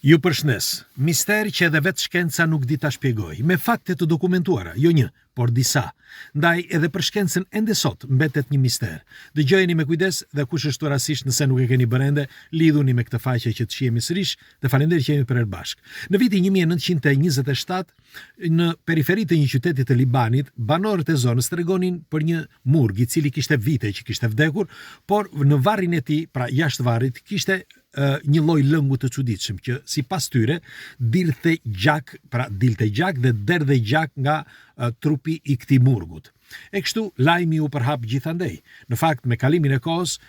Ju përshëndes. Mister që edhe vetë shkenca nuk di ta shpjegojë, me fakte të dokumentuara, jo një, por disa. Ndaj edhe për shkencën ende sot mbetet një mister. Dëgjojeni me kujdes dhe kush është rastësisht nëse nuk e keni bërë ende, lidhuni me këtë faqe që të shihemi sërish dhe faleminderit që jemi përherë bashkë. Në vitin 1927, Në periferi të një qyteti të Libanit, banorët e zonës tregonin për një murg i cili kishte vite që kishte vdekur, por në varrin e tij, pra jashtë varrit, kishte një lloj lëngu të çuditshëm që sipas tyre dilte gjak, pra dilte gjak dhe derdhej gjak nga trupi i këtij murgut. E kështu lajmi u përhap gjithandej. Në fakt, me kalimin e kohës,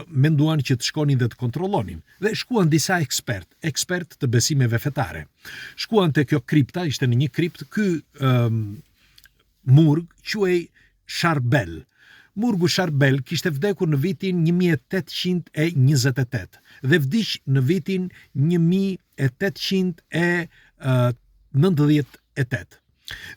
menduan që të shkonin dhe të kontrollonin. Dhe shkuan disa ekspertë, ekspertë të besimeve fetare. Shkuan te kjo kripta, ishte në një kriptë, ky um, murg quhej Sharbel. Murgu Sharbel kishte vdekur në vitin 1828 dhe vdiq në vitin 1898.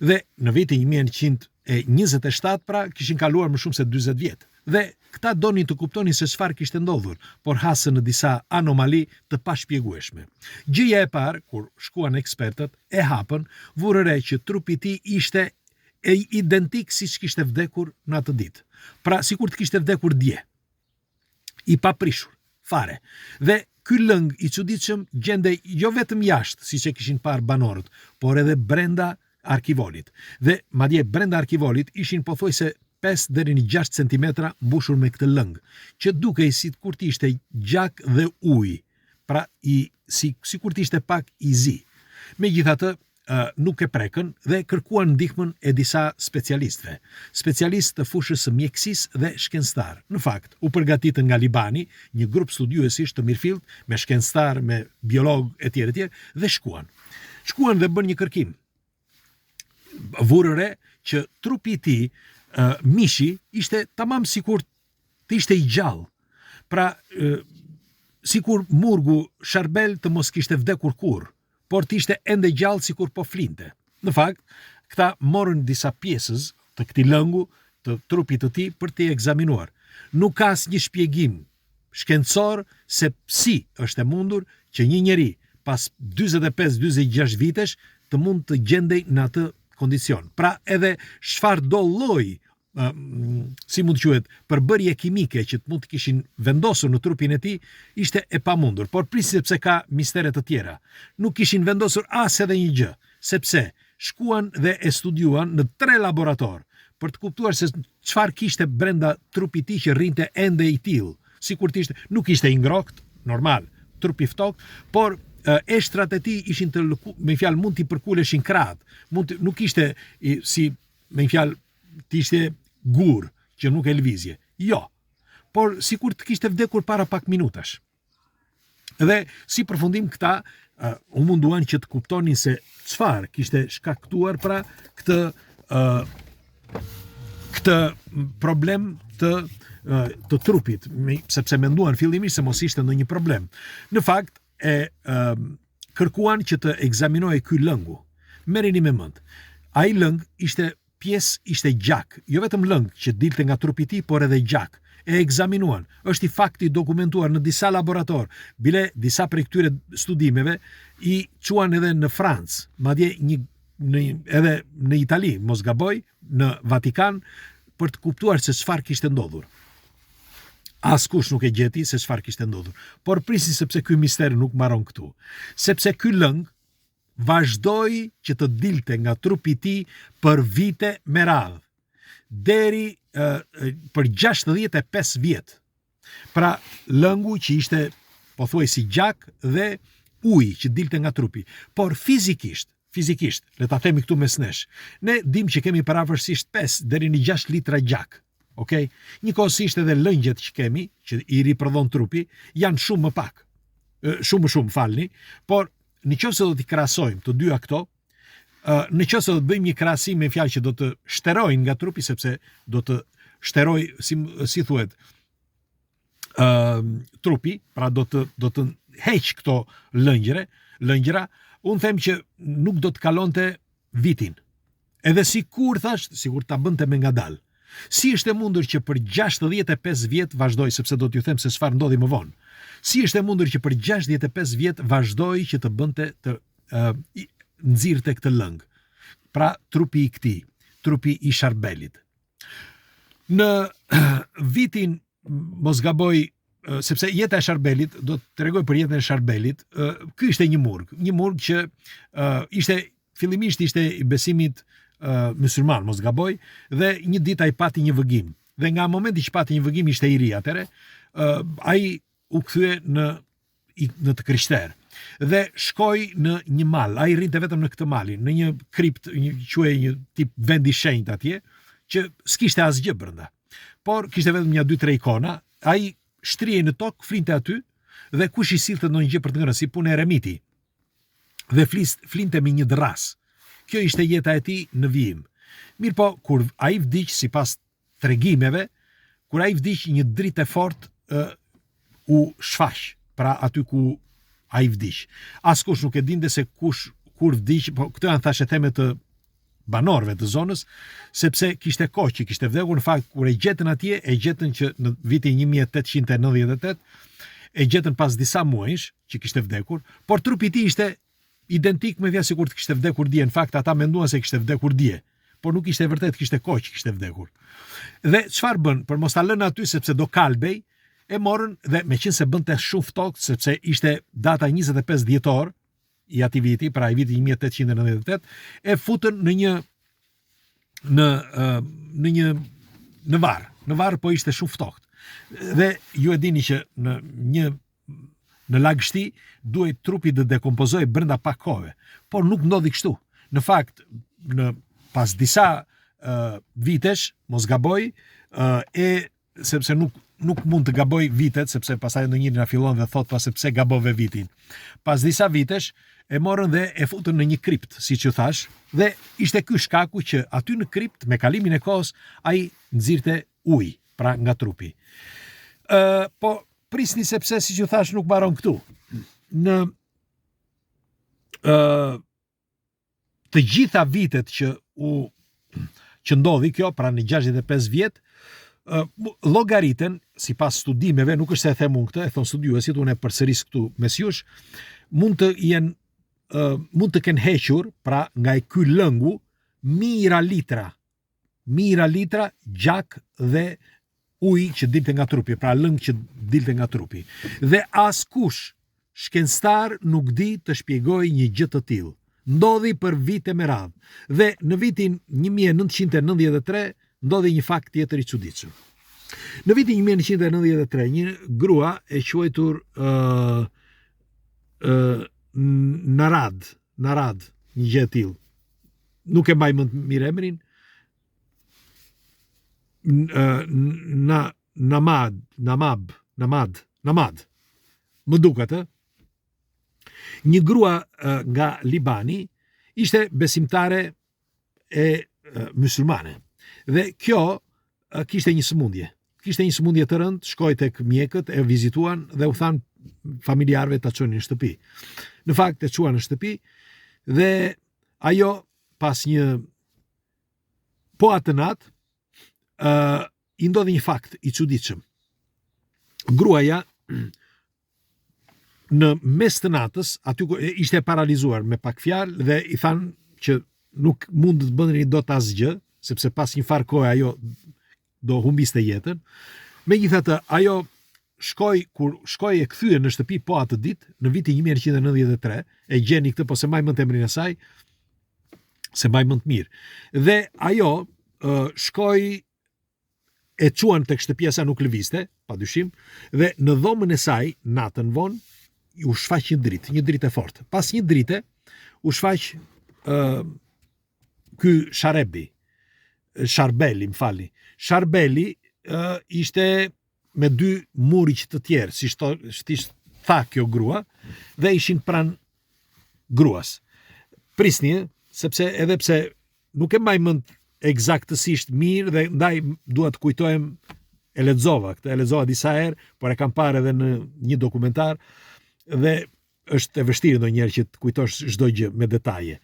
Dhe në vitin 1927 pra kishin kaluar më shumë se 40 vjet. Dhe këta donin të kuptonin se çfarë kishte ndodhur, por hasën në disa anomali të pashpjegueshme. Gjëja e parë, kur shkuan ekspertët, e hapën, vunë re që trupi i tij ishte e identik siç kishte vdekur në atë ditë. Pra, sikur të kishte vdekur dje. I paprishur, fare. Dhe ky lëng i çuditshëm gjendej jo vetëm jashtë, siç e kishin parë banorët, por edhe brenda arkivolit. Dhe madje brenda arkivolit ishin pothuajse 5 deri në 6 cm mbushur me këtë lëng, që dukej sikur të ishte gjak dhe ujë, pra i si sikur të ishte pak i zi. Megjithatë, nuk e prekën dhe kërkuan ndihmën e disa specialistëve, specialistë të fushës së mjekësisë dhe shkencëtarë. Në fakt, u përgatitën nga Libani një grup studiuesish të mirëfilltë me shkencëtarë, me biologë etj etj dhe shkuan. Shkuan dhe bënë një kërkim. Vunë re që trupi i tij, mishi, ishte tamam sikur të ishte i gjallë. Pra, sikur murgu Sharbel të mos kishte vdekur kurrë, por të ishte ende gjallë sikur po flinte. Në fakt, këta morën disa pjesëz të këtij lëngu të trupit të tij për t'i ekzaminuar. Nuk ka asnjë shpjegim shkencor se si është e mundur që një njeri pas 45-46 vitesh të mund të gjendej në atë kondicion. Pra edhe çfarëdo lloj si mund të quhet, përbërje kimike që të mund të kishin vendosur në trupin e tij, ishte e pamundur. Por prisni sepse ka mistere të tjera. Nuk kishin vendosur as edhe një gjë, sepse shkuan dhe e studiuan në tre laboratorë për të kuptuar se çfarë kishte brenda trupit të tij që rrinte ende i tillë, sikur të ishte, nuk ishte i ngrohtë, normal, trup i ftohtë, por eshtrat e tij ishin të lëku, me një fjalë mund t'i përkuleshin krahët, mund të, nuk ishte i, si me një fjalë të ishte gur që nuk e lëvizje. Jo. Por sikur të kishte vdekur para pak minutash. Dhe si përfundim këta uh, u munduan që të kuptonin se çfarë kishte shkaktuar pra këtë uh, këtë problem të uh, të trupit, me, sepse menduan fillimisht se mos ishte ndonjë problem. Në fakt e uh, kërkuan që të ekzaminohej ky lëngu. Merreni me mend. Ai lëng ishte pjesë ishte gjak, jo vetëm lëng që dilte nga trupi i tij, por edhe gjak. E ekzaminuan. Është i fakt i dokumentuar në disa laboratorë. Bile disa prej këtyre studimeve i çuan edhe në Francë, madje një në edhe në Itali, mos gaboj, në Vatikan për të kuptuar se çfarë kishte ndodhur. Askush nuk e gjeti se çfarë kishte ndodhur. Por prisni sepse ky mister nuk mbaron këtu. Sepse ky lëng vazhdoi që të dilte nga trupi i tij për vite me radhë, deri për 65 vjet. Pra, lëngu që ishte pothuaj si gjak dhe ujë që dilte nga trupi, por fizikisht, fizikisht, le ta themi këtu mes nesh, ne dimë që kemi përafërsisht 5 deri në 6 litra gjak. Ok? Njëkohësisht edhe lëngjet që kemi, që i riprodhon trupi, janë shumë më pak. Shumë më shumë, falni, por në qoftë se do t'i krahasojmë të dyja këto, në qoftë se do të bëjmë një krahasim me fjalë që do të shterojnë nga trupi sepse do të shterojë si si thuhet ë trupi, pra do të do të heq këto lëngjëre, lëngjëra, unë them që nuk do të kalonte vitin. Edhe sikur thash, sikur ta bënte me ngadalë. Si është e mundur që për 65 vjet vazhdoi, sepse do t'ju them se çfarë ndodhi më vonë. Si është e mundur që për 65 vjet vazhdoi që të bënte të uh, nxirrte këtë lëng? Pra trupi i këtij, trupi i Sharbelit. Në vitin mos gaboj sepse jeta e Sharbelit, do të tregoj për jetën e Sharbelit, ky ishte një murg, një murg që ishte fillimisht ishte i besimit mysliman, mos gaboj, dhe një ditë ai pati një vëgim. Dhe nga momenti që pati një vëgim ishte i ri atëherë, ai u kthye në në të krishterë dhe shkoi në një mal, ai rrinte vetëm në këtë malin, në një kript, një quhej një tip vend i shenjtë atje, që s'kishte asgjë brenda. Por kishte vetëm nja 2-3 ikona, ai shtrihej në tokë, flinte aty dhe kush i sillte ndonjë gjë për të ngrënë, si punë eremiti. Dhe flis, flinte me një dërrasë. Kjo ishte jeta e tij në vijim. Mirëpo, kur ai vdiq sipas tregimeve, kur ai vdiq një dritë e fortë u shfaq, pra aty ku ai vdiq. Askush nuk e dinte se kush kur vdiq, po këto janë thashetheme të banorëve të zonës, sepse kishte kohë që kishte vdekur, në fakt kur e gjetën atje, e gjetën që në vitin 1898, e gjetën pas disa muajsh që kishte vdekur, por trupi i tij ishte identik me fjalë sikur të kishte vdekur dje, në fakt ata menduan se kishte vdekur dje, por nuk ishte e vërtetë, kishte kohë që kishte vdekur. Dhe çfarë bënë, për mos ta lënë aty sepse do kalbej, e morën dhe meqenëse bënte shumë ftohtë sepse ishte data 25 dhjetor i atij viti, pra i vitit 1898, e futën në një në në një në varr. Në varr po ishte shumë ftohtë. Dhe ju e dini që në një në lagështi duhej trupi të dekompozohej brenda pak kohëve, por nuk ndodhi kështu. Në fakt, në pas disa uh, vitesh, mos gaboj, uh, e sepse nuk nuk mund të gaboj vitet, sepse pastaj ndonjëri na fillon dhe thotë pas pse gabove vitin. Pas disa vitesh e morën dhe e futën në një kript, siç ju thashë, dhe ishte ky shkaku që aty në kript me kalimin e kohës ai nxirrte ujë, pra nga trupi. Ë, po prisni sepse siç ju thashë nuk mbaron këtu. Në ë të gjitha vitet që u që ndodhi kjo, pra në 65 vjet, llogariten sipas studimeve, nuk është se e them unë këtë, e thonë studiuesit, unë e përsëris këtu mes jush, mund të jenë mund të kenë hequr, pra nga ky lëngu mijëra litra mijëra litra gjak dhe ujë që dilte nga trupi, pra lëng që dilte nga trupi. Dhe askush shkencëtar nuk di të shpjegojë një gjë të tillë. Ndodhi për vite me radhë. Dhe në vitin 1993 ndodhi një fakt tjetër i çuditshëm. Në vitin 1993 një grua e quajtur uh, uh, Narad, Narad, një gjë e tillë. Nuk e mbaj mend mirë emrin. Na Namad, Namab, Namad, Namad. Më duket, ë? Një grua nga Libani ishte besimtare e myslimane. Dhe kjo kishte një sëmundje. Kishte një sëmundje të rëndë, shkoi tek mjekët, e vizituan dhe u thanë familjarëve ta çonin në shtëpi. Në fakt e çuan në shtëpi dhe ajo pas një po atë natë ë uh, i ndodhi një fakt i çuditshëm. Gruaja në mes të natës, aty ku ishte e paralizuar me pak fjalë dhe i thanë që nuk mund të bënin dot asgjë, sepse pas një farë kohe ajo do humbiste jetën. Megjithatë, ajo shkoi kur shkoi e kthye në shtëpi po atë ditë, në vitin 1993, e gjeni këtë, po s'e mbaj mend emrin e saj, s'e mbaj mend mirë. Dhe ajo shkoi e çuan tek shtëpia sa nuk lëvizte, pa dyshim, dhe në dhomën e saj natën vonë u shfaq një dritë, një dritë e fortë. Pas një drite u shfaq ë uh, ky Sharebi, Sharbeli, më falni. Sharbeli uh, ishte me dy murgj të tjerë, siç to, siç tha kjo grua, dhe ishin pranë gruas. Prisni, sepse edhe pse nuk e mbaj mend ekzaktësisht mirë dhe ndaj dua të kujtohem e lexova këtë, e lexova disa herë, por e kam parë edhe në një dokumentar dhe është e vështirë ndonjëherë që të kujtosh çdo gjë me detaje.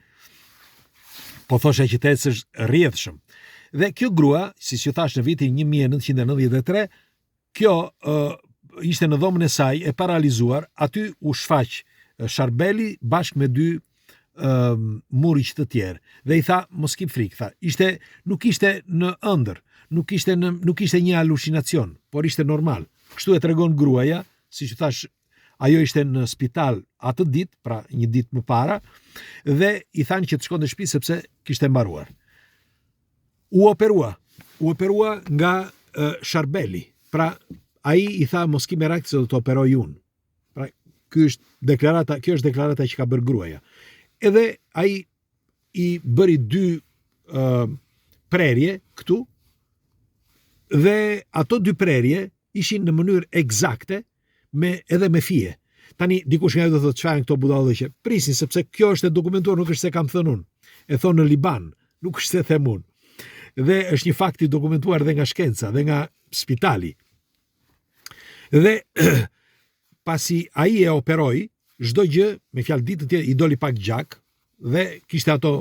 Po thosha që të ecësh rrjedhshëm. Dhe kjo grua, siç ju thashë në vitin 1993, kjo ë uh, ishte në dhomën e saj e paralizuar, aty u shfaq Sharbeli bashkë me dy uh, muriq të tjerë dhe i tha mos ki frikë, tha. Ishte nuk ishte në ëndërr, nuk ishte në nuk ishte një halucinacion, por ishte normal. Kështu e tregon gruaja, siç thashë, ajo ishte në spital atë ditë, pra një ditë më para, dhe i thanë që të shkonte në shtëpi sepse kishte mbaruar. U operua, u operua nga uh, Sharbeli. Pra ai i tha mos ki merak se do të operoj unë. Pra ky është deklarata, kjo është deklarata që ka bërë gruaja. Edhe ai i bëri dy uh, prerje këtu dhe ato dy prerje ishin në mënyrë ekzakte me edhe me fije. Tani dikush nga ju do thotë çfarë janë këto budallëqe. Prisni sepse kjo është e dokumentuar, nuk është se kam thënë unë. E thonë në Liban, nuk është se them unë. Dhe është një fakt i dokumentuar dhe nga shkenca dhe nga spitali. Dhe pasi ai e operoi, çdo gjë, me fjalë ditën tjetër i doli pak gjak dhe kishte ato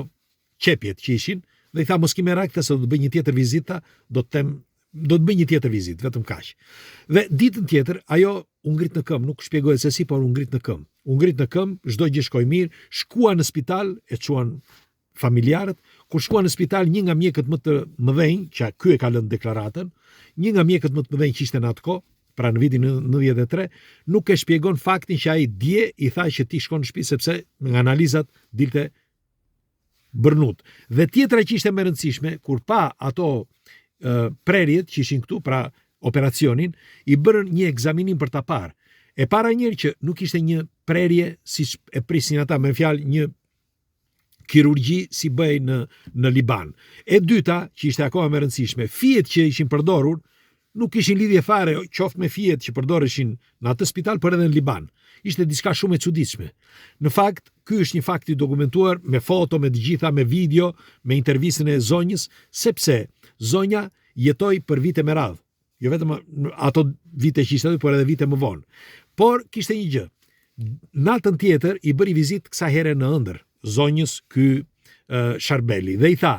qepjet që ishin dhe i tha mos ki merak se do të bëj një tjetër vizitë, do të them do të bëj një tjetër vizitë, vetëm kaq. Dhe ditën tjetër ajo u ngrit në këmbë, nuk shpjegohet se si, por u ngrit në këmbë. U ngrit në këmbë, çdo gjë shkoi mirë, shkua në spital, e çuan familjarët, kur shkuan në spital një nga mjekët më të mëdhenj, që ky e ka lënë deklaratën, një nga mjekët më të mëdhenj që ishte në atë kohë, pra në vitin 93, nuk e shpjegon faktin që ai dje i tha që ti shkon në shtëpi sepse nga analizat dilte bërnut. Dhe tjetra që ishte më e rëndësishme, kur pa ato e, prerjet që ishin këtu, pra operacionin, i bërën një ekzaminim për ta parë. E para njëherë që nuk ishte një prerje siç e prisnin ata, me fjalë një kirurgji si bëhej në në Liban. E dyta, që ishte akoma më e rëndësishme, fijet që ishin përdorur nuk kishin lidhje fare qoftë me fijet që përdoreshin në atë spital, por edhe në Liban. Ishte diçka shumë e çuditshme. Në fakt, ky është një fakt i dokumentuar me foto, me të gjitha, me video, me intervistën e zonjës, sepse zonja jetoi për vite me radhë. Jo vetëm ato vite që ishte aty, por edhe vite më vonë. Por kishte një gjë. Natën tjetër i bëri vizitë kësaj here në ëndërr zonjës ky Sharbeli dhe i tha,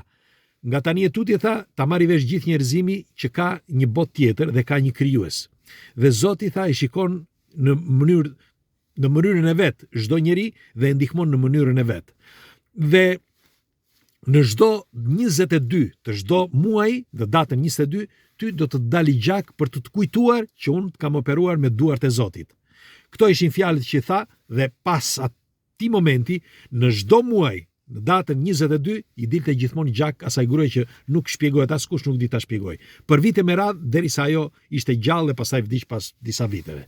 nga tani e tutje tha, ta marri vesh gjithë njerëzimi që ka një botë tjetër dhe ka një krijues. Dhe Zoti tha i shikon në mënyrë në mënyrën e vet çdo njeri dhe e ndihmon në mënyrën e vet. Dhe në çdo 22 të çdo muaji, në datën 22, ty do të të dali gjak për të të kujtuar që unë të kam operuar me duart e Zotit. Këto ishin fjalët që tha dhe pas atij momenti, në çdo muaj, në datën 22, i dilte gjithmonë gjak asaj gruaje që nuk shpjegohet askush nuk di ta shpjegojë. Për vite me radhë derisa ajo ishte gjallë dhe pastaj vdiq pas disa viteve.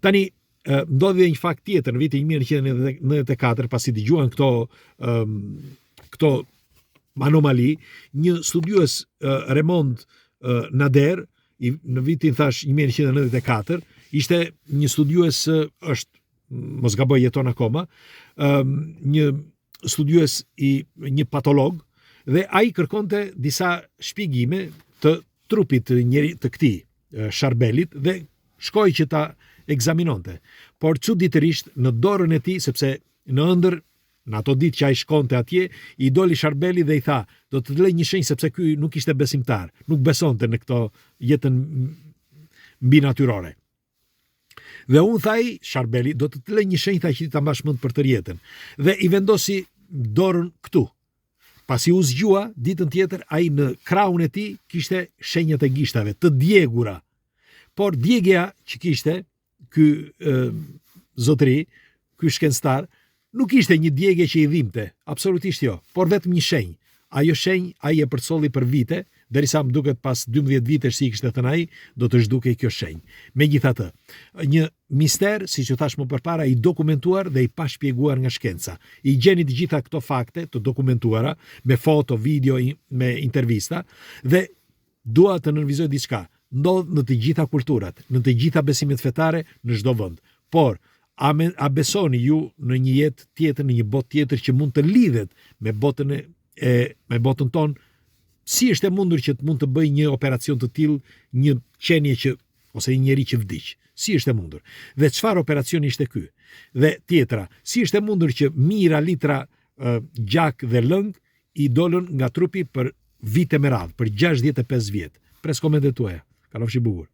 Tani ndodhi edhe një fakt tjetër në vitin 1994 pasi dëgjuan këto um, këto anomali, një studiues uh, Raymond uh, Nader i, në vitin thashë 1994 ishte një studiues është mos gaboj jeton akoma, um, një studiues i një patolog dhe ai kërkonte disa shpjegime të trupit të njeri të këtij Sharbelit dhe shkoi që ta ekzaminonte. Por çuditërisht në dorën e tij, sepse në ëndërr në ato ditë që ai shkonte atje, i doli Sharbeli dhe i tha, do të të lë një shenjë sepse ky nuk ishte besimtar, nuk besonte në këto jetën mbinatyrore. Dhe unë tha ai, Sharbeli, do të të lë një shenjë tha që ti ta mbash mend për tërë jetën. Dhe i vendosi dorën këtu. Pasi u zgjua, ditën tjetër ai në krahun e tij kishte shenjat e gishtave të djegura. Por djegia që kishte ky zotëri, ky shkencëtar, nuk ishte një djegie që i dhimbte, absolutisht jo, por vetëm një shenjë. Ajo shenjë ai e përcolli për vite, derisa më duket pas 12 vitesh si i kishte thënë ai, do të zhdukej kjo shenjë. Megjithatë, një mister, siç ju thashë më përpara, i dokumentuar dhe i pashpjeguar nga shkenca. I gjeni të gjitha këto fakte të dokumentuara me foto, video, me intervista dhe dua të nënvizoj diçka. Ndodh në të gjitha kulturat, në të gjitha besimet fetare, në çdo vend. Por, a, me, a besoni ju në një jetë tjetër, në një botë tjetër që mund të lidhet me botën e, e me botën tonë? Si është e mundur që të mund të bëjë një operacion të tillë një qenie që ose një njeri që vdiq? Si është e mundur? Dhe çfarë operacioni ishte ky? Dhe tjetra, si është e mundur që mijëra litra uh, gjak dhe lëng i dolën nga trupi për vite me radhë, për 65 vjet? Pres komentet tuaja. Kalofshi bukur.